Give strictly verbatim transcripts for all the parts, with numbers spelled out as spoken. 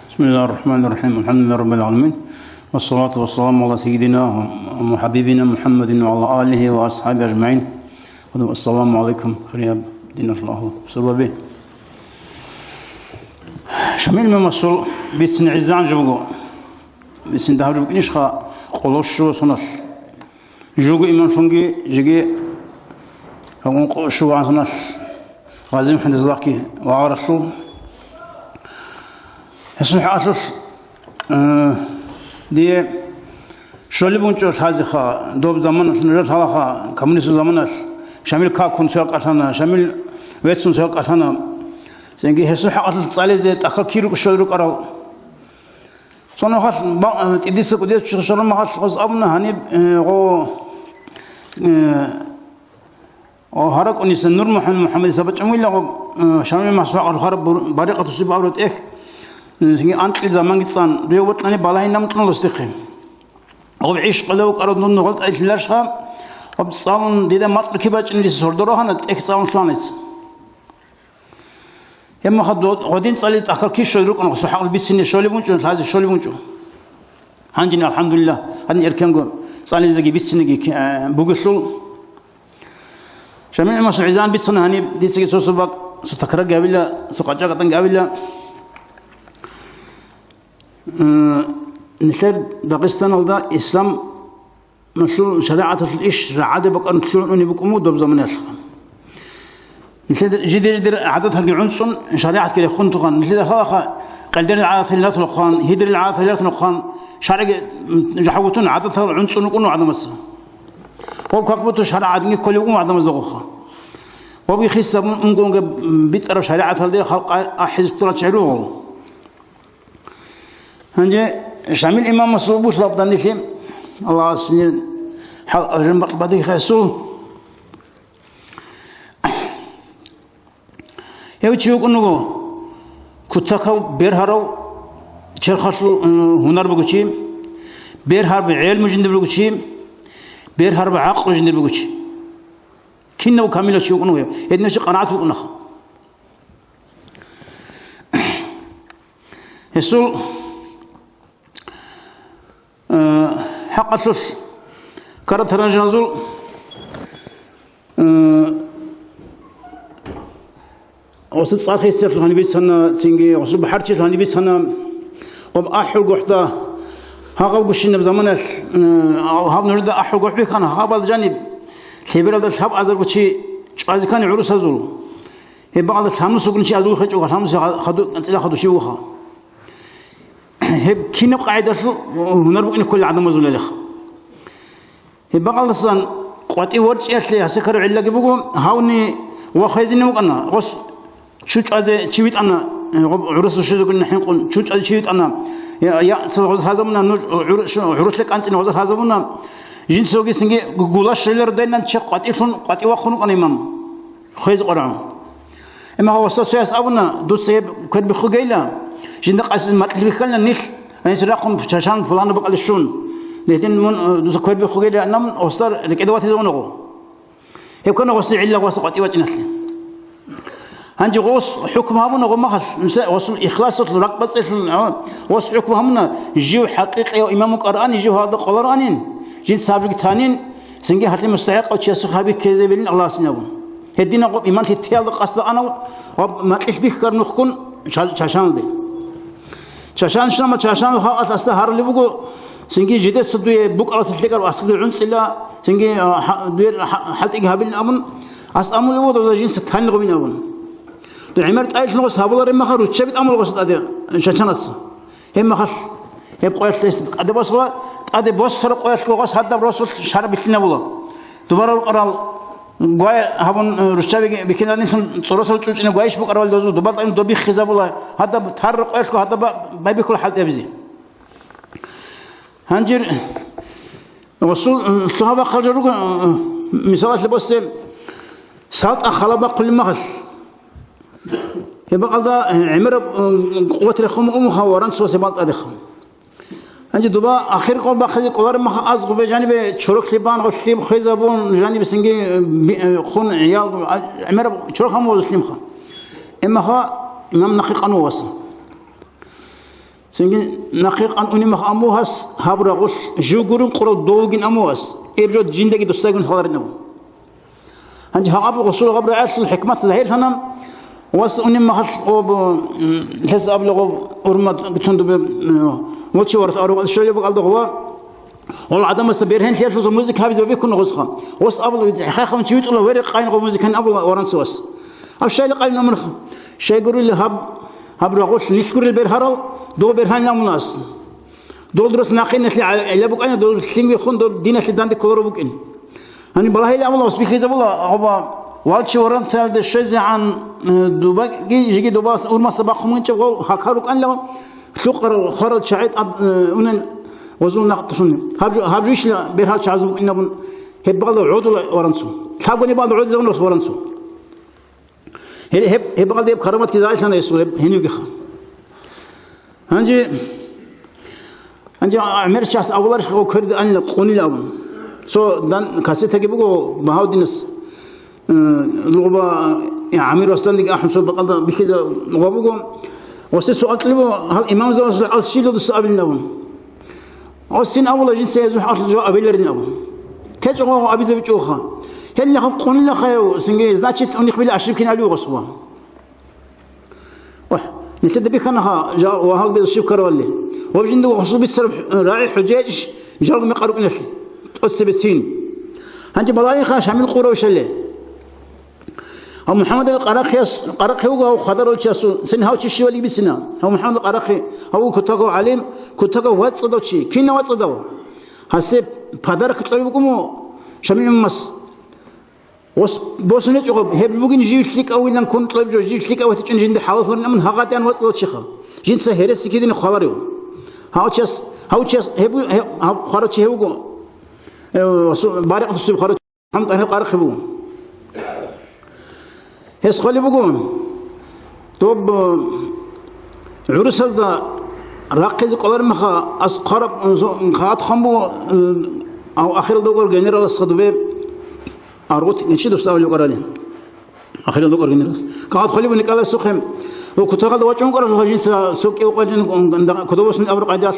بسم الله الرحمن الرحيم. الحمد لله رب العالمين. والصلاة والسلام على سيدنا وحبيبنا محمد وعلى آله وأصحابه أجمعين. السلام عليكم, хириял динул агьлу, сабаби. Шамил имамасул бицин гӀезегӀан жо буго. Бицин дагьаб жо букӀинищха, къоло щуго соналъ. Жуго имамлъунги жеги гьабун къо-, щугоан соналъ Гъази МухӀамадил вагъаралъул. Гьесул хӀакъалъулъ, э, дие щолеб гьечӀо лъазеха, доб заманалъ нужер лъалаха, коммунистул заманалъ Шамил какун цоял кӀалъана, Шамил веццун цоял кӀалъана. Цинги гьесул хӀакъалъулъ цӀализе тӀахьал кир рукӀ-, щол рукӀарал. Цо нухалъ ба-, тӀидиса кӀудияв чи щвараб мехалъ гъоз абуна гьаниб, э, гъо, э, гъо гьаракӀуниса Нур МухӀаммад МухӀаммадиса бачӀун вуйла гъо, э, Шамил масхӀурал хараб бур-, барикъатусиба абураб тӀехь, э, анкьил заманги цӀан, дуе вокьани балагьин намутӀун лостихъе. Гъоб гӀиш къолев вукӀарав дун нугъал тӀадилъиларищха, гъоб цӀалун дида макьу кибачӀин диса сордо рагьана, тӀехь цӀалун лъугьаница. Гьебмаха до-, гъодин цӀали тӀахьал киш щолел рукӀун, гъосул хӀакъалъулъ бицине щолеб гьечӀо, лъазе щолеб гьечӀо. Гьанжин, алхӀамдулиллагь, гьанин эркенго цӀализеги бицинеги ке-, э, бугелъул. Шамил имамасул гӀезегӀан бицана гьаниб, дицаги цо-цо бакӀ, цо такрарги гьабила, цо къачӀа-къатӀанги гьабила. Э, нилъер Дагъистаналда ислам малъул шаригӀаталъул иш рагӀаде бакӀарун лъугӀунеб букӀун буго доб заманаялъха. Нилъеда жидер-жидер гӀадаталги гӀунцӀун шаригӀатги рехун тухъан, нилъеда лъалаха къелдерил гӀадатал ратулахъан, гьидрил гӀадатал ратулахъан, шаригӀги, м, жагьугутун гӀадатал гӀунцӀун рукӀун гӀадамаца. Гъоб как будто шаригӀат гӀадинги кколев вукӀун гӀадамазда гъоха. Гъобги хисабун унгунги битӀараб шаригӀаталде халкъ ахӀизе ккурал чагӀи ругъул. Гьанже Шамил имамасул бугьлаб данделъи, Аллагьас гьесие хӀал-, ажру бакъ бадихъесул. Гьев чи вукӀун вуго кутакав, бергьарав, черхалъул, м, гьунар бугев чи, бергьараб гӀелму жиндир бугев чи, бергьараб гӀакълу жиндир бугев чи. Кинав камилав чи вукӀун вуго гьев, гьединав чи къанагӀат вукӀунаха. Гьесул, э, хӀакъалъулъ каратаранжазул, э, гъосда цӀар хисиялъул гьаниб бицана, цинги гъосул бахӀарчилъул гьаниб бицана, гъоб ахӀулгохӀда гьагъабгощинаб заманалъ, э, гьаб нужеда ахӀулгохӀ бихьана, гьабал жаниб лъебералда лъабазарго чи чӀвазе ккани гӀурусазул. Гьеб бакӀалда лъамус вугин чи азул хечӀого, лъамус хаду-, анцӀила хадув щив вуха. Гьеб кинаб къагӀидалъул гьунар букӀине кколел гӀадамазулелъ. Гьеб бакӀалдасан къватӀив ворчӀиялъе гьасекарав гӀиллаги буго, гьавни ва хвезине вукӀана, гъос чучӀазе чи витӀана, э, гъоб гӀурусаз щвезегунна хӀинкъун, чучӀазе чи витӀана, я, я, цо гъоз лъазабуна, нуж гӀур-, шу-, гӀурулъе кӀанцӀине гъоз лъазабуна, жинцаги цинги гу-, гула щвелар дайнан чи къватӀилъун, къватӀив вахъун вукӀана имам. Хвез къварагӀун. Амма гъосда цояс абуна, дуца гьеб квербихъугейила, жинда къасизе макьилъ бихьана нилъ, гьанис рахъун чачан пуланаб бакӀалде щун. Гьедин мун, э, дуца квербихъугейила, ан мун гъосда рекӀеде ватизавунаго. Гьеб ккана гъосие гӀилла гъосда къватӀив вачӀиналъе. Гьанже гъос хӀукму гьабуна гъомахалъ, нуса гъосул ихласалъул, ракӀбацӀцӀалъул, а, гъос хӀукму гьабуна, жив хӀакъикъияв имам вукӀароани, жив гьалда къолароанин, жинца гьабиги танин, цинги гьалъи мустахӀикъав чиясухъ гьабиккезабилин Аллагьасин абун. Гьединаб иман лъиттиялда къасда анав ва макьилъ бихьараб нухгун ча-, чачаналде. Чачан шнама чачанал халкъалъ асда гьарулеб буго, цинги жидеца дуе букӀаралдаса лъикӀаб аскӀове гӀунцӀила, цинги, а, хӀа-, дуе хӀа-, хӀалтӀиги гьабилин абун, ас амулев вуго доза жинца танил гъумин абун. Ду гӀемер тӀайилъун гъос гьабулареб маха руччаби тӀамул гъос тӀаде чачанаца. Гьеб махалъ, гьеб къоялъ гьес тӀаде босула, тӀаде босараб къоялъго гъос гьадаб росулъ шараб бихьинабула. Дубарал къарал гвай гьабун, э, руччаби бихьинанилъун цӀоросал чӀучӀине гвайищ букӀарабали дозу, дубал тӀамил доб биххизабула, гьадаб тарра къоялъго гьадаб ба-, байбихьула хӀалтӀи гьабизе. Гьанжир Расул, э, лъугьа-бахъал жо руго, э, мисалалъе босе, салтӀа хала бахъулеб махалъ. Гьеб бакӀалда, э, гӀемераб, э, къуват рехун умуха ва ранцула се балтӀадеха. Гьанже дуба ахир къо бахъизе кӀолареб маха аз гъубе жанибе чороклъи бан гъолъи хвезабун, жанибе синги, э, би-, э, хун гӀиял, а, гӀемераб чорох гьамузулъимха. Эмаха Имам нахъе къан вуго гьас. Цинги нахъе къан унеб мехалъ абун буго гьас гьаб рагъулъ, жив гурин къурав дов вугин абун буго гьас. Гьеб жо жиндаги досдагун лъаларин абун. Гьанже гьаб гъосул гьаб рагӀалъул хӀикмат загьирлъана, вас унеб мехалъ гъоб, м, лъес абула гъоб урмат гутун дубе, м, волчи варас ару щолеб бакӀалда гъова. Гъол гӀадамасда бергьенлъиялъулза музыка гьабизе бабиккуна гъосха. Гъос абула, хахун чи витӀула вере къайн гъо музыкан абула варанцу вас. Аб щайли къайн амурха. Щайгурили гьаб, гьаб рагъулъ нилъгурил бергьарал, дов бергьанин амуна ас. Дол дурас нахъе нилъе гӀелаб букӀана, дол лъимги хун, дол диналъе данде кколаро букӀин. Гьаниб балагьила амула, ус бихьизабула, гъоба, валчи варанталда щвезегӀан, э, дубаги, жиги дубас урмаса бахъун гьечӀеб гъол гьакар рукӀанила, лъукъарал, хварал чагӀи тӀад, э, унел гъозул нахъ тушуни. Гьаб жо-, гьаб жо ишила бергьал чагӀаз букӀинабун, гьеб балда гӀодула варанцу. Лъабгони балда гӀодизавун ус варанцу. Гьел-, гьеб-, гьеб бакӀалда гьеб караматги загьирлъана гьесул гьеб гьенивгиха. Гьанже, гьанже ГӀумер час авуларищ гъов кверде анила къунилан абун. Цо дан кассетаги буго Багьавдинас, э, лугъба, э, ГӀамир Асландиги ахӀун цо бакӀалда бихьиза лугъа буго. Гъосе суал кьолеб буго, гьал имамзабазул гӀал щила дуца абилин абун. Гъосин авула жинца гьезухъ ахӀулел жо абиларин абун. ТечӀого абизабичӀоха. Гьеллахъа къунилахъаяв, цинги, значит, унихбили ашибкин алиу гъосула. Вагь, нилъеда бихьанаха, жа-, вагьал бел шиб каравалли. Ва жинда гъосул бицараб рагӀи хӀужаячӀищ жалго мекъар рукӀиналъе? ТӀоцебе цин. Гьанже балагьиха Шамил Къуравишалли. Гьав МухӀаммадил Къарахъияс, Къарахъи вуго гьав хвадарав чиясул, цин гьав чи щивали бицина. Гьав МухӀаммадил Къарахъи, гьав вуго кутакав гӀалим, кутакав вацӀцӀадав чи, кинав вацӀцӀадав? Гьасе подарок кьолеб букӀун буго Шамил имамас. Ос-, босун гьечӀо гъаб, гьеб бугин жив лъикӀавилан ккун кьолеб жо, жив лъикӀав гьечӀин жинда хӀалаллъун амун гьагъадигӀан вацӀцӀадав чиха. Жинца гьереси кидин хъваларев. Гьав час, гьав час, гьеб, гьеб, гьав хварав чи гьев вуго. Э, су-, барикъ тусиб хварав. ГӀамтӀарил Къарахъи буго. Гьес хъвалеб буго, доб, э, гӀурусазда рахъизе кӀолармаха, ас хъараб, э, зо-, хъат хъван буго, э, ав ахиралда вугар генераласха дубе аргъут нечи дус авлиукъарали. Ахиралда вугар генералас. Кагъат хъвалеб буго Николай Сухъем. Ва кутакалда вачӀун вукӀарав жинца сокӀи вукъанчӀин кодобосун абру къайдалъ.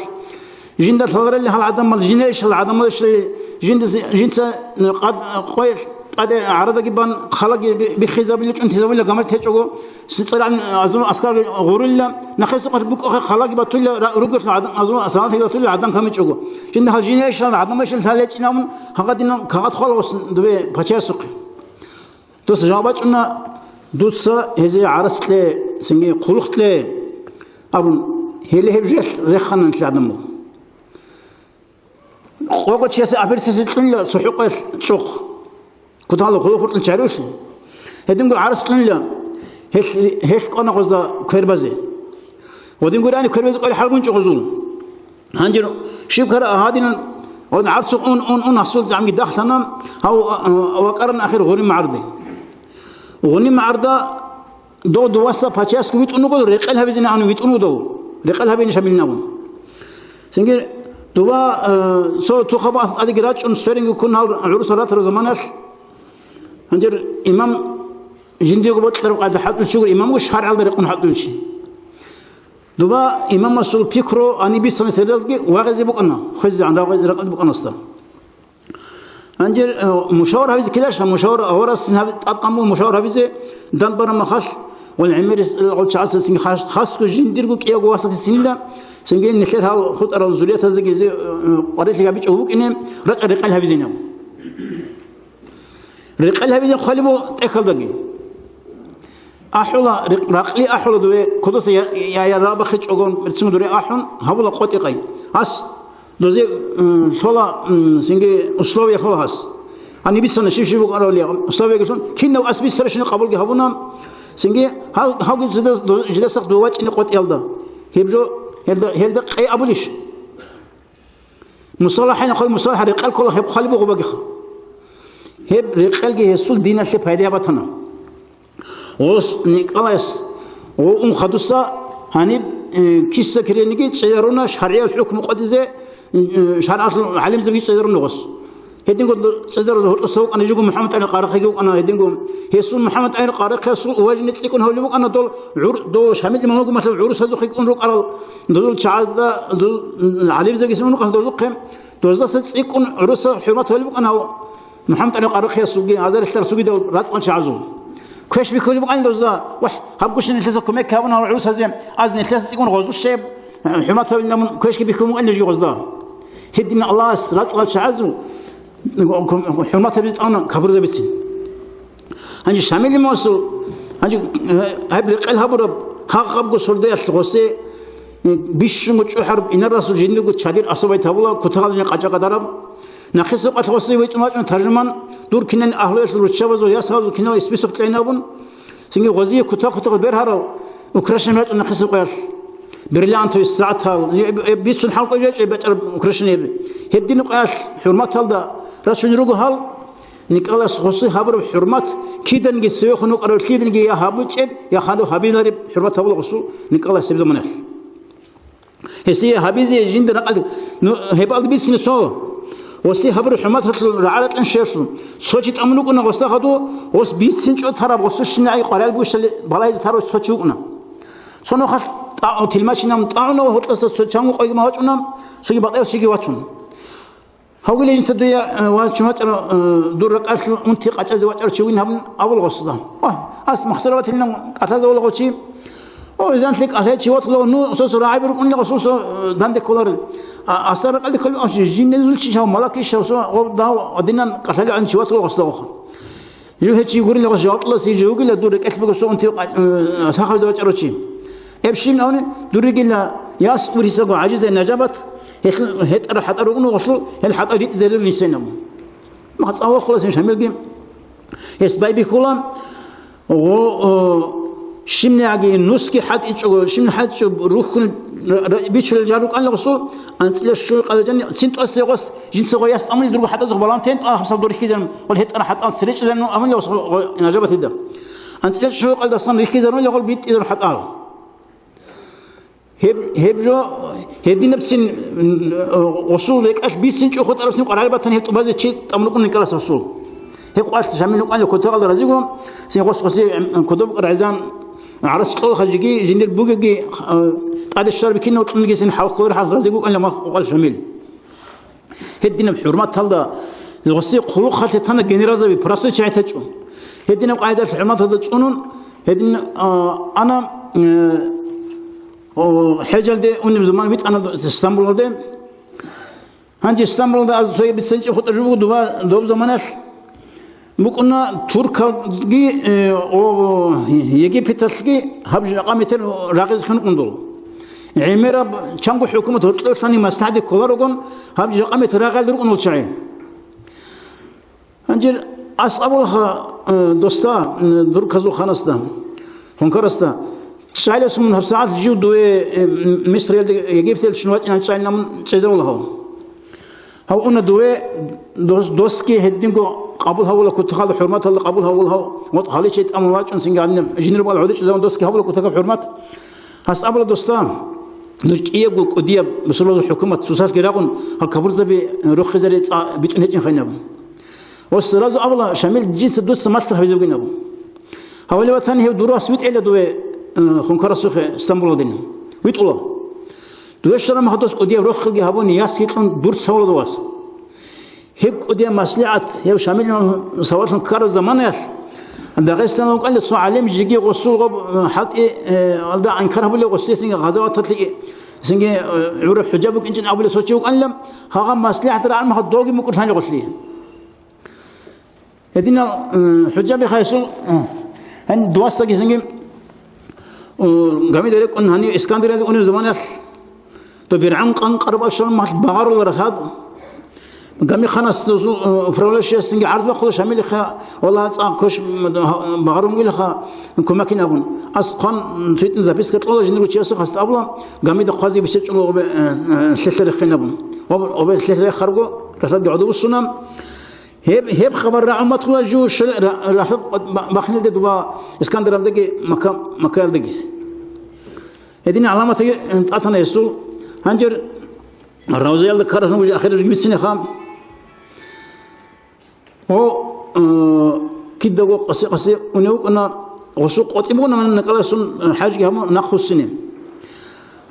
Жинда лъаларали гьал гӀадамал, жинайищал гӀадамалищали жинда, жинца къад-, къой тӀаде гӀарадаги бан, халаги би-, биххизабили чӀунтизабула гамар течӀого, цӀаран азул аскарги гъурилла, нахъе сукъалъ букӀахъе халаги батула ра-, ругелъул гӀадан азул асалат гьигатула гӀадан камичӀого. Жинда гьал жинайищал гӀадамалищал лъалечӀинавун, гьагъадинан кагъат хъвала гъос дубе пачаясухъе. Дос жаваб бачӀуна, дуца гьезие гӀарас кье, цинги хъулухъ кье, абун, гьеле гьеб жех рехана нилъ гӀадамал. Къого чиясе абирсизе кьунила цохӀо къоялъ чӀухъ. Кутала хъулухъ гьуркьин чарулъи. Гьединго гӀарас кьунила гьелъ, гьелъ кӀвана гъозда квербазе. Гъодин гурани квербазе къоялъ хӀалгун чӀухъ гъозул. Гьанже щиб ккара гьадинан, гьадин гӀарцухъ ун, ун, ун гьасул гӀамги дахлъана, гьав, а, а, вакӀаран ахир гъуниб магӀарде. Гъуниб магӀарда дов дуваса пачаясго витӀун вуго, рекъел гьабизеани витӀун вуго дов. Рекъел гьабине шабилин абун. Цинги дова, э, цо тухаб ас тӀадеги рачӀун, сверинги ккун гьал гӀурусал ратараб заманалъ, гьанже имам жиндиего бокьараб къайда хӀалтӀулев чи гуро, имамго шаргӀалда рекъон хӀалтӀулев чи. Доба имамасул пикру гьаниб бицани сериязги вагъизе букӀана, хвезегӀан рагъизе ракӀалде букӀанасда. Гьанже, э, мушавар гьабизе ккеларищ, мушавар аварас гьаби-, тӀадкъан буго мушавар гьабизе, дандбараб махалъ, вал гӀемерис, э, гъол чагӀаца цинги хас-, хасго жиндирго кӀиявго васасе цинила, цинги нилъер гьал хутӀарал зуриятазеги, э, къварилъи гьабичӀого букӀине, рачӀа рекъел гьабизейин абун. Рекъел гьабилин хъвалеб буго тӀехьалдаги. АхӀула, рекъ-, ракъли ахӀула дуе, кодоса я, я, я рабахъичӀого, берцинго дуре ахӀун, гьабула къотӀи къай. Ас, дозе, м, лъола, м, цинги условия лъола гьас. Гьаниб бицана щиб-щиб букӀаравли, условияги лъун, кинав ас бицаращинаб къабулги гьабуна, цинги гьав-, гьавги жидас-, жидасахъ дов вачӀине къотӀиялда. Гьеб жо, гьелда, гьелда къей абулищ? МусалахӀина хъвали, мусалахӀа рекъел ккола гьеб хъвалеб буго багиха. Гьеб рекъелги гьесул диналъе пайда гьабатана. Гъос Николаес гъо ун хадуса гьаниб, э, киса кирениги чӀеяруна шаргӀиял хӀукму къотӀизе, э, шаргӀалъул гӀалимзабги чӀеяруна гъос. Гьединго цӀезараз гьоркьоса вукӀана жуго МухӀаммад ТӀагьир Къарахъиги вукӀана, гьединго гьесул МухӀаммад ТӀагьир Къарахъиясул уважение цӀикӀкӀун гьавлеб букӀана дол гӀур-, дол Шамил имамалгумалъул гӀурусазухъе кӀун рукӀарал дозул чагӀазда, дол гӀалимзаги ун рукӀана дозухъе, доздаса цӀикӀкӀун гӀуруса хӀурмат гьавлеб букӀана гьав МухӀаммад ТӀагьир Къарахъиясулги, азарилъар сугидал рацӀцӀал чагӀазул. Квеш бихьулеб букӀана дозда, вагь, гьаб гущин нилъеца кумек гьабуна гьав гӀурусазе, аз нилъеса цӀикӀкӀун гъозу щеб, хӀурмат гьавилан квеш бихьулеб букӀана жуги гъозда. Гьедин Аллагьас рацӀцӀал чагӀазул хӀурмат гьабизе тӀамуна капурзабицин. Гьанже Шамил имамасул, гьанже, э, гьеб рекъел гьабураб гьагъабго сордоялъ гъосе, э, бищунго чӀухӀараб инарасул жиндирго чадир асубайт гьабула, кутакалда къачӀа-къадараб. Нахъисеб къоялъ гъосе витӀун вачӀуна таржуман, дур кинани агьлуялъул руччабазул ясалазул кинал список кьейин абун, цинги гъозие кутак-кутакалда бергьарал украшение рачӀун нахъисеб къоялъ. Бриллиантовый сагӀатал, э, э, бицун хӀалкӀолъи рачӀи бачӀараб украшение. Гьедин къоялъ хӀурматалда рачун руго гьал, Николас гъосе гьабураб хӀурмат киданги цевехун вукӀарав лъиданги я гьабичӀеб, я хадуб гьабилареб хӀурмат гьабула гъосул Николас гьеб заманалъ. Гьесие гьабизе жинда ракъалде, ну, гьебалда бицине цо. Гъосе гьабураб хӀурматалъул рагӀа-ракьин щвелъул, цо чи тӀамун вукӀуна гъосда хадув, гъос бицин чӀотараб, гъосул щинагӀи къваригӀел бущали балагьизе тарав цо чи вукӀуна. Цо нухалъ тӀа-, тилмачинаб тӀагӀуна ва гьоркьоса цо чанго къойги вачӀуна, цоги батӀаялъ щиги вачун. Гьавгиле жинца дуе, э, ва чумачӀаро, э, дур ракӀалъул унти къачӀазе вачӀарав чи вугин гьабун абула гъосда. Ва ас махсара ватилан кӀалъазе вула гъо чи. О, изанлъи кӀалъай чи ватула, ну, сос рагӀаби рукӀунила гъосул со, э, данде кколарел. А, асар ракӀалде кколеб, а, жинезул чи жав, малаки жав, со, гъо, дав, адинан кӀалъали гӀан чи ватула гъосда гъоха. Жив гьечи гурила гъос жаваблъуласи жив вугила дур рекӀелъ буго со унти къа-, э, сахабизе вачӀарав чи. Эб щиб авни дур ригила яс урисаго гӀажизай Нажабат, гьелъул гьетӀара хӀатӀа ругун гъолъул, гьел хӀатӀа ритӀизарил нисайнабу. Махъ цӀа вахъуласин Шамилги гьес байбихьула, гъо-, о, щибниги нусги хӀатӀичӀого, щибни хӀатӀичӀо рухьун ра-, ра-, бичулел жал рукӀанила гъосул, анцӀила щугӀи къалажани, цин тӀосе гъос, жинца гъо яс тӀамули дурго хӀатӀазухъ балан тен тӀа хабсал дурихьизарун, гъол гьетӀара хӀатӀал церечӀизарун амулила гъос гъо-, гъо-, Нажабатида. АнцӀила щугӀи къалдасан рихьизарула гъол битӀизарун хӀатӀал. Гьеб, гьеб жо, гьединабцин, м, гъосул рекӀалъ бицин чӀухӀутӀарабцин къваригӀел батани гьеб тӀубазе чи тӀамун рукӀун Николас гъосул. Гьеб къвалъ Шамил рукӀанила кутакалда разиго, цин гъос гъосе, м, кодоб рагӀизан гӀарац кьолха жиги, жиндир бугебги, а, тӀаде щвараб бикинав кьунгисин хӀалхьулареб хӀал разиго вукӀанила мах къвалъ Шамил. Гьединаб хӀурматалда гъосе хъулухъалъе тана генералзаби, простой чагӀи тачӀо. Гьединаб къайдалъ хӀурматалда цӀунун, гьедин, а, ана, э, о, хӀежалде унеб заман витӀана Стамбулалде. Гьанже Стамбулалда аз цояб бицинчӀеб хутӀа жо буго дуба-, доб заманалъ букӀуна туркалги, э, о, Египеталъги гьаб жакъа метер рагъизе хинкъундул. ГӀемераб чанго хӀукумат гьоркьорлъани маслахӀаде кколарогун гьаб жакъа метер рагъиялда рукӀуна чагӀи. Гьанже ас абулаха, э, доста, э, дурказул ханасда, хункарасда, чӀаласун гьабсагӀат жив дуе, э, Мисриялда, Египеталда чӀун вачӀинан чӀайилан чӀезавула гьав. Гьав уна дуе, дос-, досги гьединго къабул гьавула кутакалда хӀурматалда къабул гьавула гьав, ва гьаличи тӀамун вачӀун цинги гьаниб жинрубал гӀодичӀезавун досги гьавула кутакаб хӀурмат. Гьас абула, доста, нуж кӀиябго кӀудияб бусурбабазул хӀукумат цусалъги рагъун, гьал капурзаби рохизари цӀа битӀун гьечӀин хайнаб. Ва сразу абула, Шамил, жинца дуца малъун гьабизе бугин абу. Гьавали ватани гьев дур вас витӀила дуе, э, хункарасухъе Стамбулалдин. ВитӀула. Дуе щвараб мехалъ дос кӀудияб рохелги гьабуни, ясги кьун дур цавула дов вас. Гьеб кӀудияб маслихӀат, гьев Шамил имам савалъун ккараб заманаялъ, Дагъистаналда вукӀана цо гӀалим жиги гъосул гъоб, э, хӀалтӀи, э, алда анкар гьабулев гъосие цинги гъазаваталъе, цинги, э, гӀураб хӀужа букӀинчӀин абулев цо чи вукӀанила, гьагъаб маслихӀат рагӀараб мехалъ довги мукӀурлъанила гъолъие. Гьединал, э, хӀужаби хайсул, э, гьаниб дуасаги цинги, э, гамида рекӀун гьанив Искандериялде унев заманаялъ, доб БиргӀан къанкъараб алшарун махалъ багъарула ралъад. Гамиханас дозул, э, управляющиясцинги гӀарз бахъула Шамилиха, валлагь, цӀакъ квеш, м, багъарун вугилаха, кумекин абун. Ас хъван цитӀин записка кьола жиндирго чиясухъ, гьасда абула, гамида хъвазе бихьичӀого обе, э, э, лъелъа рехин абун. Об-, обе лъелъа рехарго, ралъадги гӀодобуссуна. Гьеб, гьеб хабар рагӀун батула жо шел-, ра-, ралъад ба-, бахнилде дуба Искандералдаги Макка-, Маккаялдагиз. Гьедин гӀаламатги тӀатана гьесул. Гьанже Равзаялда ккаралъун буго ахиралги бицинеха. Кидаго къаси-къаси унев вукӀана, гъосул къватӀиб бугони мун накӀкӀаласун, э, хӀажги гьабун нахъ вуссине.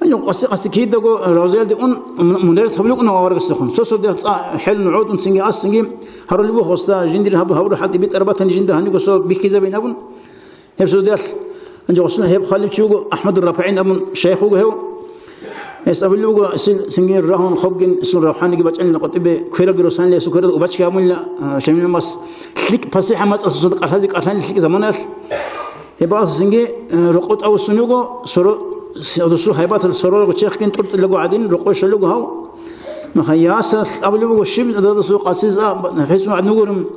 Гьанже къаси-къаси кидаго равзаялде ун, м-, мунажат гьабулев вукӀана аварагасдехун. Цо-цо дагь цӀа хӀелун гӀодун цинги ас цинги гьарулев вуго гъосда, жиндир гьаб-, гьабураб хӀалтӀи битӀараб батани жинда гьаниго цо бихьизабин абун. Гьеб цо дагь, гьанже гъосун гьеб хъалив чи вуго, АхӀмадул РапигӀин абун шайх вуго гьев. Гьес абулеб буго, исил цинги рагьун хобгин, исул равхӀаниги бачӀанила къватӀибе, квералги росанила, гьесул кверал убачги гьабунила, а, Шамил Амас, лъикӀ пасихӀа мацӀалъ цоцазда кӀалъазе кӀалъанила лъикӀ заманаялъ. Гьеб баласа цинги, э, рокъов тӀавуссун вуго, соро-, с-, досул гьайбатал соролого чехгин тӀуртӀилаго гӀадин, рокъове щолего гьав. Маха ясалъ абулеб буго, щиб дадасул къасиз а, ба-, гьесун гӀадин вугорин.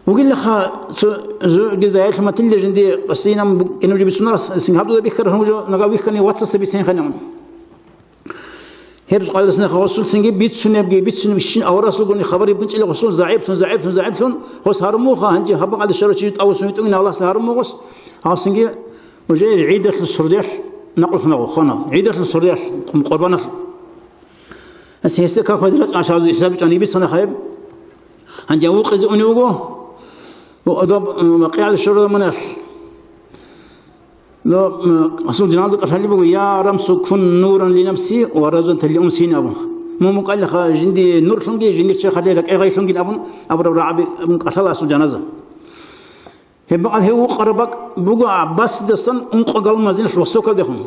Вугилаха, цо, зуги заялъ матилла жинди къасинаб бу-, инаб жо бицунарас, син гьабдуза бихьараб гьанже нагагь вихьани вацасда бицинхъани. Гьеб къайдасинахъа гъосул цинги бицунебги, бицунеб щин аварас вугони хабар гьабунчӀила гъосул загӀиплъун, загӀиплъун, загӀиплъун, гъос гьарумуха, гьанже гьаб къайда щварав чи тӀавуссун витӀугин Аллагьасда гьарумугъос, гьав цинги уже гӀидалъул сордоялъ накълулъун хана, гӀидалъул сордоялъ, къурбаналъ. Гьес гьесда как базира чӀашазул хӀисаб чӀван йибисана хайб. Гьанже вукъизе унев вуго, доб, м, БакъигӀалде щвараб заманалъ. Доб, м, асул жаназа кӀалъалеб буго, «Я рамсу кун нуран ли нафси ва равзатан ли унси», абун. Мун мукӀалиха жинди нурлъунги, жиндир черхалъе ракӀи гъайлъунгин абун, абураб рагӀаби, м, кӀалъала асул жаназа. Гьеб бакӀал гьев вукъараб бакӀ буго ГӀаббасидасан ункъо галун мазиналъ востокалдехун.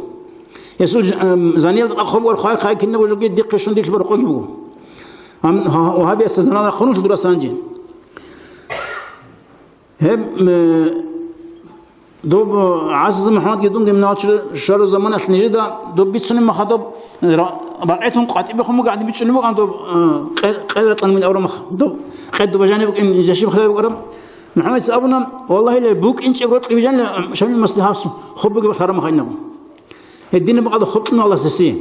Гьесул ж-, ам, заниялда тӀахъ хобгор хъвай-хъай кинабго жоги дихъе щун дилъ баркъоги буго. Ам, гьа-, вагьабиясда занала хъунулъ дурасан анжи. Гьеб, э, доб, э, ГӀасиза МухӀаммадги дунги миналчи шару заманалъ нижеда доб бицунеб маха доб, э, ра-, бакъетун къватӀибехун буго гӀадин бичӀчӀунеб букӀан доб, э, къе-, къел ракьан мин аврамах доб къед доб жаниб букӀин жашиб хлеб букӀараб. МухӀаммадица абуна, валлагьила, букӀинчӀеб рокьи бижанила, Шамил Амасде гьабсун, хоббиги лъараб махайнаб. Гьединаб бакӀалда хобкьуна Аллагьас гьесие.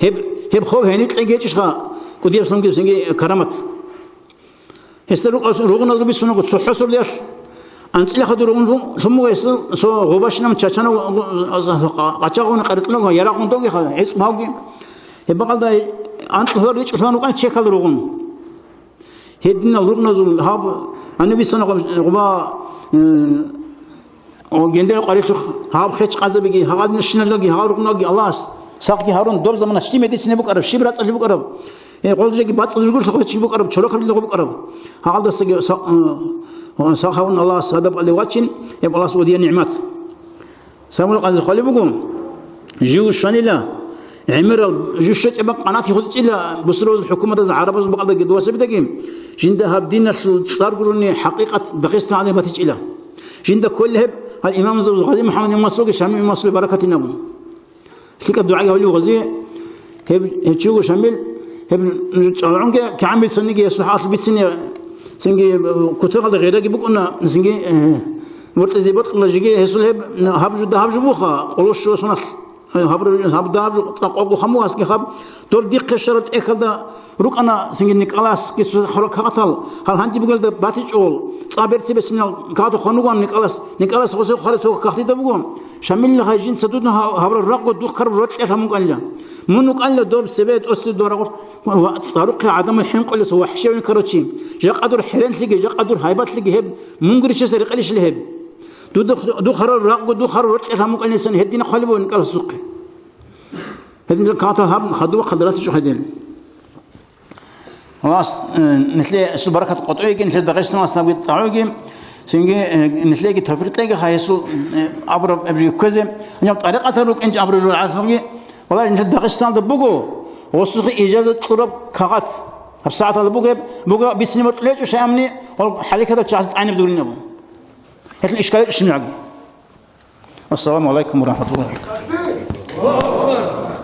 Гьеб, гьеб хоб гьениб кьеги гьечӀищха, кӀудияблъунги цинги карамат. Гьесда рукъа-, ругъуназул бицунаго цохӀо сордоялъ, анцӀила хадур ругъун лъу-, лъун буго гьесул цо гъобашинаб чачана, къачагъун къарикьунаго ярагъун догиха, гӀицӀ бавги. Гьеб бакӀалда анкьлъугьар ричӀулъан рукӀана чекал ругъун. Гьединал ругъуназул гьаб, гьаниб бицана гъоб-, гъоба, э, о, гьенделъ къварилъухъ гьаб хечкъазабиги, гьагъадинал щиналдаги, гьагъал ругъуналги Аллагьас сахги гьарун, доб замана щиб медицина букӀараб, щиб рацӀцӀалъи букӀараб, э, гъолжеги бацӀцӀадургурлъухъ гьечи букӀараб, чорохъабилъухъ букӀараб. Гьагъалдасаги са-, э, сахавун Аллагьас гьадаб кьалев вачин, гьеб Аллагьас удиян нигӀмат. Самул къази хъвалеб буго, жив щванила, гӀемерал жив щвечӀеб бакъ къанатги хутӀичӀила, бусурбабазул хӀукуматаз гӀарабазул бакӀалдаги дувасабидаги, жинда гьаб диналъул цӀар гурони хӀакъикъат Дагъистан гӀадин батичӀила. Жинда кколел гьеб гьал имамзабаз Гъази МухӀаммад имамасулги Шамил имамасулги баракатин абун. ЛъикӀаб дугӀаги гьавлив гъази, гьеб, гьев чи вуго Шамил, гьеб чӀалгӀунги кигӀан бицаниги гьесул хӀакъалъулъ бицине, цинги, э, кутакалда гъираги букӀуна, цинги, э, бокьизе бокьула жеги гьесул гьеб, гьаб жо дагьаб жо буха, къоло щуго соналъ, э, гьаб, гьаб дагьаб жо, цӀакъ къого хаб буго гьасги хаб, доб дихъе щвараб тӀехьалда рукӀана, цинги Николасги цо хъураб кагъатал, гьал гьанже бугелда батичӀого, цӀа берцин бецинал кагъатал хван вугоан Николас, Николас гъосие хъвараб цо кагътида буго. Шамилла, гьай жинца дуда гьа-, гьабураб рагъго дух караб рокьи лъан мукӀанила. Мун вукӀанила доб себе тӀоцебе дора гъор ва цӀарухъе гӀадамал хӀинкъулес вахӀшивилан карав чи. Жакъа дур хӀеренлъиги, жакъа дур гьайбатлъиги гьеб, мун гурищ гьесда рекъелищ гьеб. Дуда дух гьараб рагъго дух гьараб рокьи лъан мукӀанисан гьедина хъвалеб бугин кӀаласухъе. Гьединаб кагъатал гьаб хадув хъадарат чӀухӀедел. Аллагьас, э, нилъее гьесул баракат къотӀой йигин, нилъер Дагъистаналъ набги тӀагӀуги, цинги, э, нилъееги тавфикъ кьеги, хай гьесул, э, абураб гьеб жо кквезе. Гьаниб тӀарикъатал рукӀинчӀ абураб жо гӀалхалги, валлагь, нилъер Дагъистаналда буго, гъосухъе ижазат кьураб кагъат. ГьабсагӀаталда буго гьеб, буго бицни бокьулечӀо шайамни, гьал хӀалихьадал чагӀаз тӀайнаб зуринаб. Гьелъул ишкал гьечӀищ нигӀги. Ассаламу гӀалайкум ва рахӀматуллагьи ва баракатугьу.